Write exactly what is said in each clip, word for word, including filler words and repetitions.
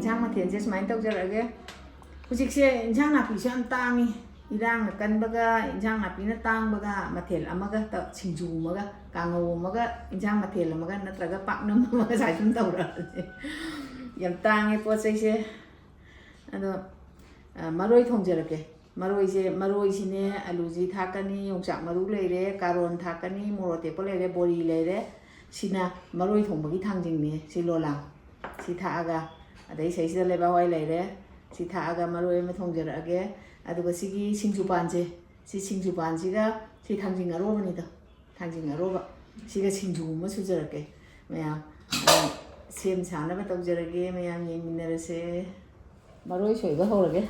ꯏꯟꯁꯥꯡ ꯃꯊꯦꯜꯁꯦ ꯁꯨꯃꯥꯏꯅ ꯇꯧꯖꯔꯛꯑꯒꯦ꯫ ꯍꯧꯖꯤꯛꯁꯦ ꯏꯟꯁꯥꯡ ꯅꯥꯄꯤꯁꯨ ꯌꯥꯝ ꯇꯥꯡꯉꯤ꯫ ꯏꯔꯥꯡꯅ ꯀꯟꯕꯒ, ꯏꯟꯁꯥꯡ ꯅꯥꯄꯤꯅ ꯇꯥꯡꯕꯒ, ꯃꯊꯦꯜ ꯑꯃꯒ ꯇ-, ꯁꯤꯡꯖꯨ ꯑꯃꯒ, ꯀꯥꯡꯉꯧ ꯑꯃꯒ, ꯏꯟꯁꯥꯡ ꯃꯊꯦꯜ ꯑꯃꯒ, ꯅꯠꯇ꯭ꯔꯒ ꯄꯥꯛꯅꯝ ꯑꯃꯒ, ꯁꯨꯃꯥꯏꯅ ꯁꯨꯝ ꯇꯧꯔꯛꯑꯅꯤ꯫ ꯌꯥꯝ ꯇꯥꯡꯉꯦ ꯄꯣꯠ ꯆꯩꯁꯦ꯫ ꯑꯗꯣ, ꯑ, ꯃꯔꯣꯏ ꯊꯣꯡꯖꯔꯛꯀꯦ꯫ ꯃꯔꯣꯏꯁꯦ, ꯃꯔꯣꯏꯁꯤꯅꯦ, ꯑꯂꯨꯁꯤ ꯊꯥꯛꯀꯅꯤ, ꯌꯣꯡꯆꯥꯛ ꯃꯔꯨ ꯂꯩꯔꯦ, ꯀꯥꯔꯣꯟ ꯊꯥꯛꯀꯅꯤ, ꯃꯣꯔꯣꯛ ꯑꯇꯦꯛꯄ ꯂꯩꯔꯦ, ꯕꯣꯔꯤ ꯂꯩꯔꯦ꯫ ꯁꯤꯅ ꯃꯔꯣꯏ ꯊꯣꯡꯕꯒꯤ ꯊꯥꯡꯖꯤꯡꯅꯦ꯫ ꯁꯤ ꯂꯣꯂꯥꯡ꯫ ꯁꯤ ꯊꯥꯛꯑꯒ, ꯑꯗꯩ ꯁꯩꯁꯤꯗ ꯂꯩꯕꯥꯛ ꯍꯋꯥꯏ ꯂꯩꯔꯦ꯫ ꯁꯤ ꯊꯥꯛꯑꯒ ꯃꯔꯣꯏ ꯑꯃ ꯊꯣꯡꯖꯔꯛꯑꯒꯦ꯫ ꯑꯗꯨꯒ ꯁꯤꯒꯤ ꯁꯤꯡꯖꯨ ꯄꯥꯟꯁꯦ, ꯁꯤ ꯁꯤꯡꯖꯨ ꯄꯥꯟꯁꯤꯒ ꯁꯤ ꯊꯥꯡꯖꯤꯡ ꯑꯔꯣꯕꯅꯤꯗꯣ, ꯊꯥꯡꯖꯤꯡ ꯑꯔꯣꯕ, ꯁꯤꯒ ꯁꯤꯡꯖꯨ ꯑꯃ ꯁꯨꯖꯔꯛꯀꯦ꯫ ꯃꯌꯥꯝ, ꯑ, ꯁꯦꯝ ꯁꯥꯅꯕ ꯇꯧꯖꯔꯒꯦ꯫ ꯃꯌꯥꯝ ꯌꯦꯡꯃꯤꯟꯅꯔꯁꯦ꯫ ꯃꯔꯣꯏ ꯁꯣꯏꯕ ꯍꯧꯔꯒꯦ꯫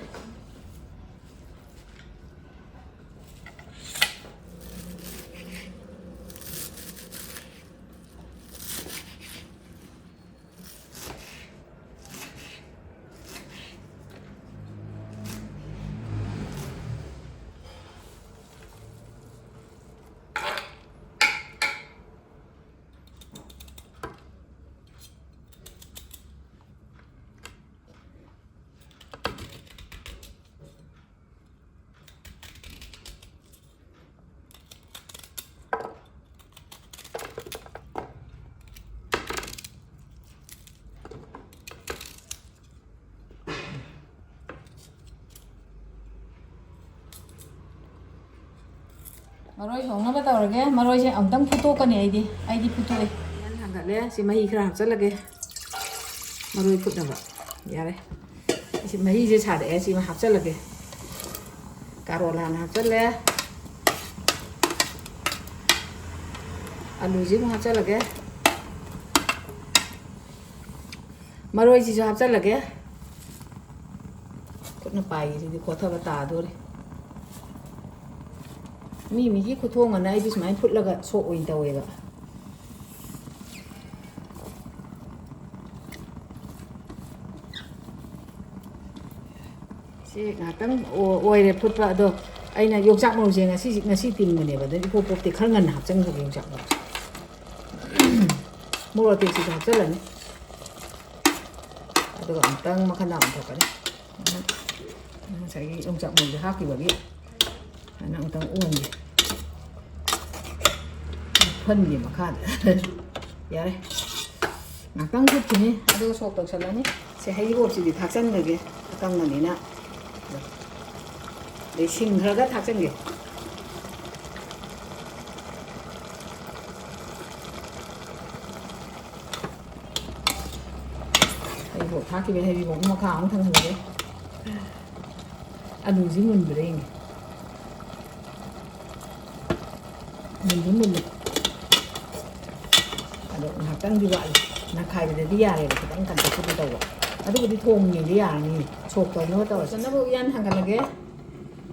ꯃꯔꯣꯏ ꯊꯣꯡꯅꯕ ꯇꯧꯔꯒꯦ꯫ ꯃꯔꯣꯏꯁꯦ ꯑꯃꯨꯛꯇꯪ ꯐꯨꯠꯇꯣꯛꯀꯅꯤ ꯑꯩꯗꯤ꯫ ꯑꯩꯗꯤ ꯐꯨꯠꯇꯣꯛꯑꯦ꯫ ꯃꯩ ꯊꯥꯡꯒꯠꯂꯦ꯫ ꯁꯤ ꯃꯍꯤ ꯈꯔ ꯍꯥꯞꯆꯜꯂꯒꯦ꯫ ꯃꯔꯣꯏ ꯐꯨꯠꯅꯕ꯫ ꯌꯥꯔꯦ꯫ ꯁꯤ ꯃꯍꯤꯁꯦ ꯁꯥꯔꯛꯑꯦ꯫ ꯁꯤꯃ ꯍꯥꯞꯆꯜꯂꯒꯦ꯫ ꯀꯥꯔꯣꯠ ꯍꯥꯟꯅ ꯍꯥꯞꯆꯜꯂꯦ꯫ ꯑꯂꯨꯁꯤ ꯑꯃꯨꯛ ꯍꯥꯞꯆꯜꯂꯒꯦ꯫ ꯃꯔꯣꯏꯁꯤꯁꯨ ꯍꯥꯞꯆꯜꯂꯒꯦ꯫ ꯈꯨꯠꯅ ꯄꯥꯏꯒꯤꯁꯤꯗꯤ ꯈꯣꯠꯊꯕ ꯇꯥꯗꯣꯔꯦ꯫ ꯃꯤ ꯃꯤꯒꯤ ꯈꯨꯊꯣꯡ ꯑꯅ ꯑꯩꯗꯤ ꯁꯨꯃꯥꯏꯅ ꯐꯨꯠꯂꯒ ꯁꯣꯛ ꯑꯣꯏꯅ ꯇꯧꯋꯦꯕ꯫ ꯁꯤ ꯉꯥꯏꯍꯥꯛꯇꯪ ꯑꯣ-, ꯑꯣꯏꯔꯦ ꯐꯨꯠꯄ꯫ ꯑꯗꯣ ꯑꯩꯅ ꯌꯣꯡꯆꯥꯛ ꯃꯔꯨꯁꯦ ꯉꯁꯤ, ꯉꯁꯤ ꯇꯤꯡꯕꯅꯦꯕ꯫ ꯑꯗꯨ ꯏꯄꯣꯞ ꯄꯣꯞꯇꯦ, ꯈꯔ ꯉꯟꯅ ꯍꯥꯞꯆꯤꯟꯈ꯭ꯔꯒꯦ ꯌꯣꯡꯆꯥꯛ ꯃꯔꯨꯁꯦ꯫ ꯃꯣꯔꯣꯛ ꯑꯇꯦꯛꯁꯤꯁꯨ ꯍꯥꯞꯆꯤꯜꯂꯅꯤ꯫ ꯑꯗꯨꯒ ꯑꯃꯨꯛꯇꯪ ꯃꯈꯟ ꯑꯃꯨꯛ ꯊꯣꯛꯀꯅꯤ꯫ ꯉꯁꯥꯏꯒꯤ ꯌꯣꯡꯆꯥꯛ ꯃꯔꯨꯁꯦ ꯍꯥꯞꯈꯤꯕꯒꯤ ꯑꯗꯨꯃꯥꯏꯅ ꯑꯃꯨꯛꯇꯪ ꯑꯣꯟꯒꯦ꯫ ꯐꯨꯠꯍꯟꯒꯦ ꯃꯈꯥꯗ꯫ ꯌꯥꯔꯦ꯫ ꯉꯥꯛꯇꯪ ꯐꯨꯠꯈꯤꯅꯤ, ꯑꯗꯨꯒ ꯁꯣꯛ ꯇꯧꯁꯜꯂꯅꯤ꯫ ꯁꯦ, ꯍꯩꯔꯤꯕꯣꯞꯁꯤꯗꯤ ꯊꯥꯛꯆꯟꯈ꯭ꯔꯒꯦ, ꯑꯀꯪꯕꯅꯤꯅ꯫ ꯑꯗꯩ ꯁꯤꯡ ꯈꯔꯒ ꯊꯥꯛꯆꯟꯒꯦ꯫ ꯍꯩꯔꯤꯕꯣꯞ ꯊꯥꯛꯈꯤꯕꯩ ꯍꯩꯔꯤꯕꯣꯞ ꯃꯈꯥ ꯑꯃꯨꯛ ꯊꯥꯡꯍꯜꯂꯒꯦ꯫ ꯑꯂꯨꯁꯤ ꯃꯨꯟꯕ꯭ꯔꯥ ꯌꯦꯡꯒꯦ꯫ ꯃꯨꯟꯗꯤ ꯃꯨꯜꯂꯦ꯫ ꯑꯗꯣ ꯉꯥꯏꯍꯥꯛꯇꯪꯗꯤ ꯋꯥꯠꯂꯤ꯫ ꯅꯈꯥꯏꯕꯗꯗꯤ ꯌꯥꯔꯦꯕ, ꯈꯤꯇꯪ ꯀꯟꯇꯛꯄꯨꯗꯤ ꯇꯧꯕ꯫ ꯑꯗꯨꯕꯨꯗꯤ ꯊꯣꯡꯉꯤꯉꯩꯗ ꯌꯥꯔꯅꯤ꯫ ꯁꯣꯛ ꯇꯧꯅꯕ ꯇꯧꯔꯁꯤ꯫ ꯇꯧꯁꯟꯅꯕ ꯎꯌꯥꯟ ꯊꯥꯡꯒꯠꯂꯒꯦ꯫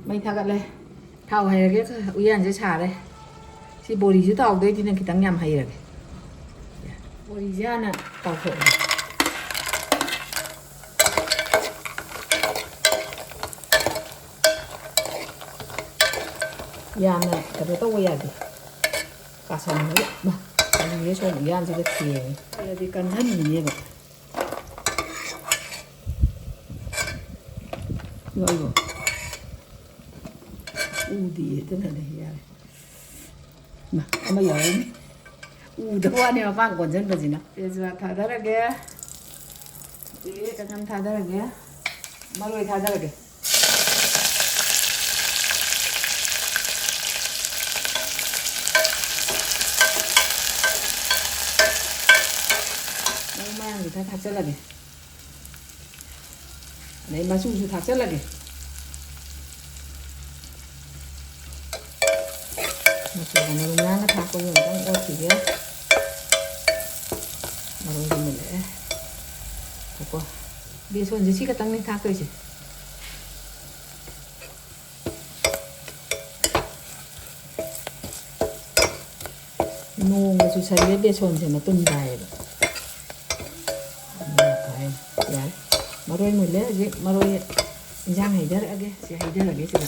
ꯃꯩ ꯊꯥꯒꯠꯂꯦ꯫ ꯊꯥꯎ ꯍꯩꯔꯒꯦ꯫ ꯎꯌꯥꯟꯁꯦ ꯁꯥꯔꯦ꯫ ꯁꯤ ꯕꯣꯔꯤꯁꯨ ꯇꯥꯎꯗꯣꯏꯅꯤꯅ ꯈꯤꯇꯪ ꯌꯥꯝ ꯍꯩꯔꯒꯦ꯫ ꯕꯣꯔꯤꯁꯦ ꯍꯥꯟꯅ ꯇꯥꯎꯊꯣꯛꯑꯒꯦ꯫ ꯌꯥꯝꯅ ꯀꯩꯅꯣ ꯇꯧꯕ ꯌꯥꯗꯦ꯫ ꯀꯥꯁꯟꯕꯒꯤ, ꯃꯥ, ꯀꯔꯤꯅꯣ ꯁꯣꯝ ꯎꯌꯥꯟꯁꯤꯗ ꯊꯦꯡꯉꯦ꯫ ꯈꯔꯗꯤ ꯀꯟꯍꯟꯈꯤꯅꯦꯕ꯫ ꯌꯥꯏꯌꯦ꯫ ꯎꯗꯤꯌꯦ, ꯑꯗꯨꯅꯅꯦ, ꯌꯥꯔꯦ꯫ ꯃꯥ, ꯑꯃ ꯌꯥꯎꯔꯝꯃꯤ꯫ ꯎꯗꯕ ꯋꯥꯅꯤ ꯃꯄꯥꯟ ꯀꯣꯟꯁꯤꯟꯕꯁꯤꯅ꯫ ꯇꯦꯖꯄꯥꯠ ꯊꯥꯗꯔꯒꯦ꯫ ꯑꯗꯒꯤ ꯆꯅꯝ ꯊꯥꯗꯔꯒꯦ꯫ ꯃꯔꯣꯏ ꯊꯥꯗꯔꯒꯦ꯫ ꯃꯔꯨ ꯃꯔꯥꯡꯁꯦ ꯈꯔ ꯊꯥꯛꯆꯜꯂꯒꯦ꯫ ꯑꯗꯩ ꯃꯆꯨꯁꯨ ꯊꯥꯛꯆꯜꯂꯒꯦ꯫ ꯃꯆꯨꯒ ꯃꯔꯨ ꯃꯔꯥꯡꯒ ꯊꯥꯛꯄꯒꯤ ꯑꯃꯨꯛꯇꯪ ꯑꯣꯠꯈꯤꯒꯦ꯫ ꯃꯔꯣꯏꯗꯤ ꯃꯨꯜꯂꯛꯑꯦ꯫ ꯉꯥꯏꯈꯣꯀꯣ꯫ ꯕꯦꯁꯣꯟꯁꯦ ꯁꯤ ꯈꯛꯇꯪꯅꯤ ꯊꯥꯛꯇꯣꯏꯁꯦ꯫ ꯅꯣꯡꯒ ꯆꯨꯁꯜꯂꯦ, ꯕꯦꯁꯣꯟꯁꯦ ꯃꯇꯨꯝ ꯇꯥꯏꯌꯦꯕ꯫ ꯌꯥꯔꯦ꯫ ꯃꯔꯣꯏ ꯃꯨꯜꯂꯦ, ꯍꯧꯖꯤꯛ ꯃꯔꯣꯏ ꯏꯟꯖꯥꯡ ꯍꯩꯊꯔꯛꯑꯒꯦ꯫ ꯁꯤ ꯍꯩꯊꯔꯒꯦ ꯁꯤꯗ꯫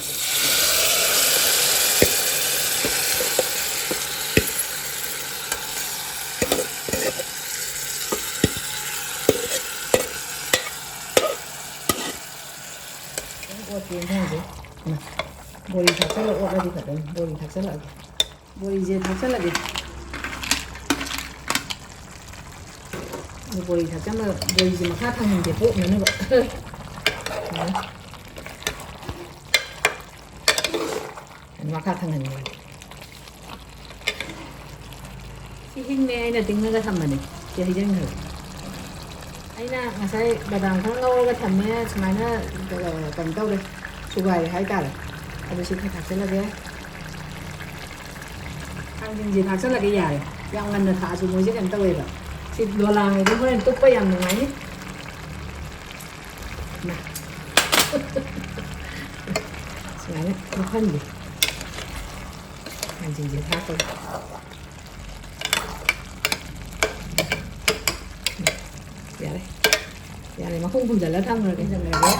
ꯕꯣꯔꯤ ꯊꯥꯛꯆꯜꯂ ꯑꯣꯠꯂꯗꯤ ꯐꯗꯧꯅꯤ꯫ ꯕꯣꯔꯤ ꯊꯥꯛꯆꯜꯂꯛꯑꯒꯦ꯫ ꯕꯣꯔꯤꯁꯦ ꯊꯥꯛꯆꯜꯂꯒꯦ꯫ ꯑꯗꯨ ꯕꯣꯔꯤ ꯊꯥꯛꯆꯜꯂ, ꯕꯣꯔꯤꯁꯦ ꯃꯈꯥ ꯊꯥꯡꯍꯟꯒꯦ, ꯄꯣꯛꯅꯅꯕ꯫ ꯃꯈꯥ ꯊꯥꯡꯍꯟꯒꯦ꯫ ꯁꯤ ꯍꯤꯡꯅꯦ, ꯑꯩꯅ ꯇꯤꯡꯉꯒ ꯊꯝꯕꯅꯦ꯫ ꯁꯤ ꯍꯩꯖꯤꯟꯈ꯭ꯔꯦ꯫ ꯑꯩꯅ ꯉꯁꯥꯏ ꯕꯗꯥꯝ ꯈꯔ ꯉꯧꯔꯒ ꯊꯝꯃꯦ, ꯁꯨꯃꯥꯏꯅ, ꯑ, ꯀꯩꯅꯣ ꯇꯧꯔꯦ, ꯁꯨꯒꯥꯏꯔꯦ ꯍꯥꯏꯇꯥꯔꯦ꯫ ꯑꯗꯨ ꯁꯤ ꯈꯔ ꯊꯥꯛꯆꯜꯂꯒꯦ꯫ ꯊꯥꯡꯖꯤꯡꯁꯦ ꯊꯥꯛꯆꯜꯂꯒꯦ ꯌꯥꯔꯦ꯫ ꯌꯥꯝ ꯉꯟꯅ ꯊꯥꯛꯑꯁꯨ ꯃꯣꯏꯁꯦ ꯀꯩꯅꯣ ꯇꯧꯋꯦꯕ꯫ ꯁꯤ ꯂꯣꯂꯥꯡꯉꯩꯗꯤ ꯍꯣꯔꯦꯟ ꯇꯨꯞꯄ ꯌꯥꯝ ꯅꯨꯡꯉꯥꯏꯅꯤ꯫ ꯃꯥ꯫ ꯁꯨꯃꯥꯏꯅ ꯇꯨꯞꯍꯟꯒꯦ꯫ ꯊꯥꯡꯖꯤꯡꯁꯦ ꯊꯥꯛꯄꯒꯤ꯫ ꯌꯥꯔꯦ꯫ ꯌꯥꯔꯦ, ꯃꯈꯨꯝ ꯈꯨꯝꯖꯤꯜꯂ ꯊꯝꯈ꯭ꯔꯒꯦ꯫ ꯊꯝꯖꯤꯜꯂꯒꯦ꯫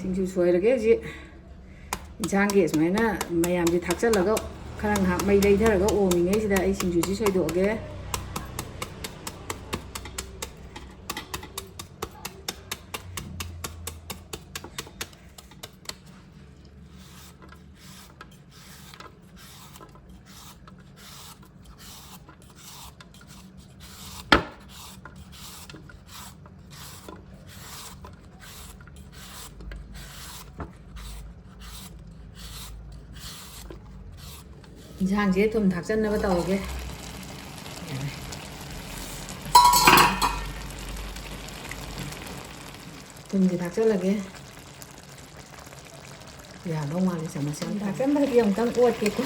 ꯁꯤꯡꯖꯨ ꯁꯣꯏꯔꯒꯦ ꯍꯧꯖꯤꯛ꯫ ꯏꯟꯁꯥꯡꯒꯤ ꯁꯨꯃꯥꯏꯅ ꯃꯌꯥꯝꯁꯦ ꯊꯥꯛꯆꯜꯂꯒ ꯈꯔ ꯉꯥꯏꯍꯥꯛ ꯃꯩ ꯂꯩꯊꯔꯒ ꯑꯣꯝꯃꯤꯉꯩꯁꯤꯗ ꯑꯩ ꯁꯤꯡꯖꯨꯁꯤ ꯁꯣꯏꯗꯣꯛꯑꯒꯦ꯫ ꯏꯟꯁꯥꯡꯁꯦ ꯊꯨꯝ ꯊꯥꯛꯆꯟꯅꯕ ꯇꯧꯔꯒꯦ꯫ ꯌꯥꯔꯦ꯫ ꯊꯨꯝꯁꯦ ꯊꯥꯛꯆꯜꯂꯒꯦ꯫ ꯌꯥꯗꯧ ꯃꯥꯜꯂꯦ ꯆꯥꯃꯁ ꯑꯃ꯫ ꯊꯥꯛꯆꯟꯕꯗꯗꯤ ꯑꯃꯨꯛꯇꯪ ꯑꯣꯠꯀꯦꯀꯣ꯫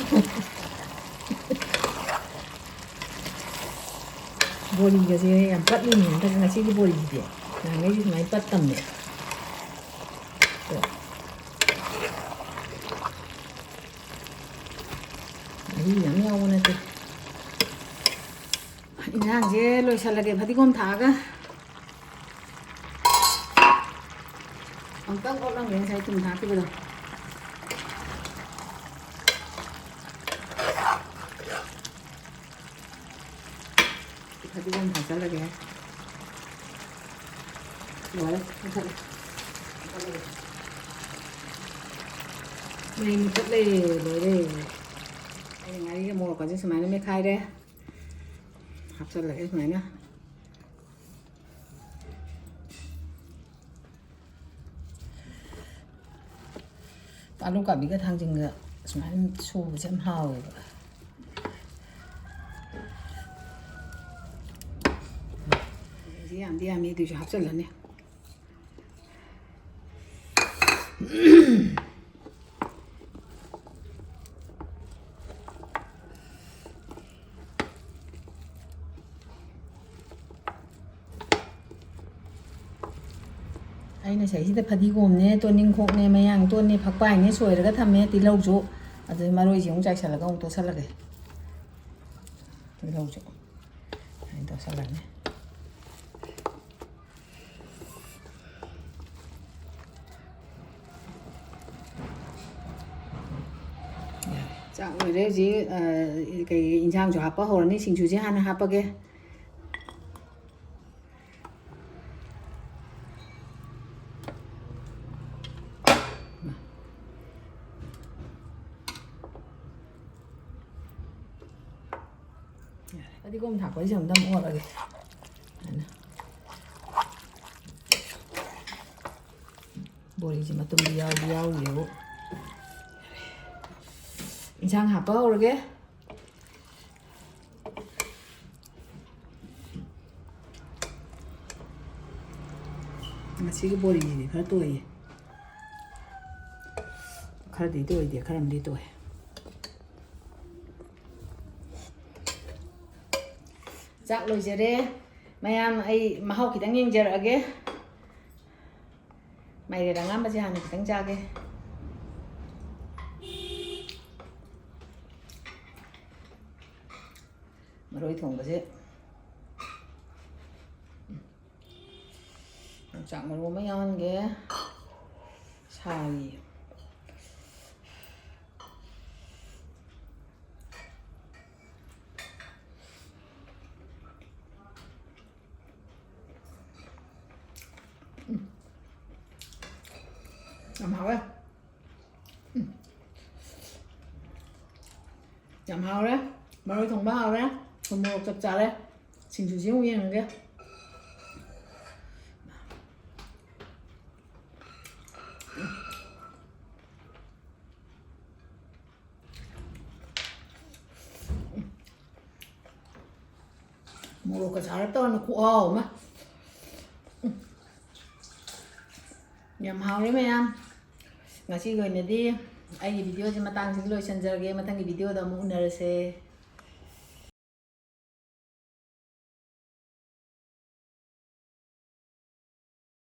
ꯕꯣꯔꯤꯒꯁꯦ ꯌꯥꯝ ꯄꯠꯂꯤꯅꯦ ꯍꯟꯗꯛ, ꯉꯁꯤꯒꯤ ꯕꯣꯔꯤꯁꯤꯗꯤ꯫ ꯅꯍꯥꯟꯈꯩꯗꯤ ꯁꯨꯃꯥꯏꯅ ꯄꯠꯇꯝꯅꯦ꯫ ꯑꯣ꯫ ꯃꯍꯤ ꯌꯥꯝ ꯌꯥꯎꯕ ꯅꯠꯇꯦ꯫ ꯏꯟꯁꯥꯡꯁꯦ ꯂꯣꯏꯁꯜꯂꯒꯦ ꯐꯗꯤꯒꯣꯝ ꯊꯥꯛꯑꯒ꯫ ꯑꯃꯨꯛꯇꯪ ꯑꯣꯠꯂꯝꯒꯦ ꯉꯁꯥꯏ ꯊꯨꯝ ꯊꯥꯛꯈꯤꯕꯗꯣ꯫ ꯐꯗꯤꯒꯣꯝ ꯊꯥꯛꯆꯜꯂꯒꯦ꯫ ꯂꯣꯏꯔꯦ, ꯃꯨꯊꯠꯂꯦ꯫ ꯃꯩ ꯃꯨꯊꯠꯂꯦ, ꯂꯣꯏꯔꯦ꯫ ꯑꯩꯅ ꯉꯥꯔꯤꯒ ꯃꯣꯔꯣꯛꯀꯁꯦ ꯁꯨꯃꯥꯏꯅ ꯃꯦꯠꯈꯥꯏꯔꯦ꯫ ꯍꯥꯞꯆꯜꯂꯒꯦ ꯁꯨꯃꯥꯏꯅ꯫ ꯑꯥꯂꯨ ꯀꯥꯕꯤꯒ ꯊꯥꯡꯖꯤꯡꯒ ꯁꯨꯃꯥꯏꯅ ꯁꯨꯕꯁꯦ ꯌꯥꯝ ꯍꯥꯎꯋꯦꯕ꯫ ꯁꯤ ꯌꯥꯝꯗꯤ ꯌꯥꯝꯃꯤ, ꯑꯗꯨꯏꯁꯨ ꯍꯥꯞꯆꯜꯂꯅꯤ꯫ ꯑꯩꯅ ꯁꯤꯗꯩꯁꯤꯗ ꯐꯗꯤꯒꯣꯝꯅꯦ, ꯇꯣꯅꯤꯡꯈꯣꯛꯅꯦ, ꯃꯌꯥꯡ ꯇꯣꯟꯅꯦ, ꯐꯛꯄꯥꯏꯅꯦ ꯁꯣꯏꯔꯒ ꯊꯝꯃꯦ, ꯇꯤꯜꯍꯧꯁꯨ꯫ ꯑꯗꯨ ꯃꯔꯣꯏꯁꯤ ꯑꯃꯨꯛ ꯆꯥꯏꯁꯜꯂꯒ ꯑꯃꯨꯛ ꯇꯣꯠꯁꯜꯂꯒꯦ꯫ ꯇꯤꯜꯍꯧꯁꯨ ꯑꯗꯨꯃꯥꯏꯅ ꯇꯣꯠꯁꯜꯂꯅꯤ꯫ ꯆꯥꯛ ꯂꯣꯏꯔꯦ ꯍꯧꯖꯤꯛ, ꯑ, ꯀꯩ, ꯏꯟꯁꯥꯡꯁꯨ ꯍꯥꯞꯄ ꯍꯧꯔꯅꯤ꯫ ꯁꯤꯡꯖꯨꯁꯦ ꯍꯥꯟꯅ ꯍꯥꯞꯄꯒꯦ꯫ ꯐꯗꯤꯒꯣꯝ ꯊꯥꯛꯄꯩꯁꯦ ꯑꯝꯇꯪ ꯑꯣꯠꯂꯒꯦ꯫ ꯑꯗꯨꯃꯥꯏꯅ꯫ ꯕꯣꯔꯤꯁꯦ ꯃꯇꯨꯝꯗꯤ ꯌꯥꯎꯗꯤ ꯌꯥꯎꯔꯤꯌꯦꯕꯨ꯫ ꯏꯟꯁꯥꯡ ꯍꯥꯞꯄ ꯍꯧꯔꯒꯦ꯫ ꯉꯁꯤꯒꯤ ꯕꯣꯔꯤꯁꯤꯗꯤ ꯈꯔ ꯇꯣꯏꯌꯦ꯫ ꯈꯔꯗꯤ ꯇꯣꯏꯗꯦ, ꯈꯔ ꯑꯃꯗꯤ ꯇꯣꯏ꯫ ꯆꯥꯛ ꯂꯣꯏꯖꯔꯦ꯫ ꯃꯌꯥꯝ, ꯑꯩ ꯃꯍꯥꯎ ꯈꯤꯇꯪ ꯌꯦꯡꯖꯔꯛꯑꯒꯦ꯫ ꯃꯥꯏꯔꯦꯟ ꯑꯉꯥꯟꯕꯁꯦ ꯍꯥꯟꯅ ꯈꯤꯇꯪ ꯆꯥꯒꯦ꯫ ꯃꯔꯣꯏ ꯊꯣꯡꯕꯁꯦ꯫ ꯌꯣꯡꯆꯥꯛ ꯃꯔꯨ ꯑꯃ ꯌꯥꯎꯍꯟꯒꯦ꯫ ꯁꯥꯔꯤ꯫ ꯎꯝ꯫ ꯌꯥꯝ ꯍꯥꯎꯋꯦ꯫ ꯎꯝ꯫ ꯌꯥꯝ ꯍꯥꯎꯔꯦ꯫ ꯃꯔꯣꯏ ꯊꯣꯡꯕ ꯍꯥꯎꯔꯦ꯫ ꯊꯨꯝ ꯃꯣꯔꯣꯛ ꯆꯞ ꯆꯥꯔꯦ꯫ ꯁꯤꯡꯖꯨꯁꯤ ꯑꯃꯨꯛ ꯌꯦꯡꯉꯒꯦ꯫ ꯃꯣꯔꯣꯛꯀ ꯁꯥꯔꯞ ꯇꯧꯔꯅ ꯈꯨꯍꯥꯎ ꯑꯃ꯫ ꯌꯥꯝ ꯍꯥꯎꯔꯦ ꯃꯌꯥꯝ꯫ ꯉꯁꯤꯒꯤ ꯑꯣꯏꯅꯗꯤ ꯑꯩꯒꯤ ꯚꯤꯗꯤꯑꯣꯁꯦ ꯃꯇꯥꯡꯁꯤꯗ ꯂꯣꯏꯁꯤꯟꯖꯔꯒꯦ꯫ ꯃꯊꯪꯒꯤ ꯚꯤꯗꯤꯑꯣꯗ ꯑꯃꯨꯛ ꯎꯅꯔꯁꯦ꯫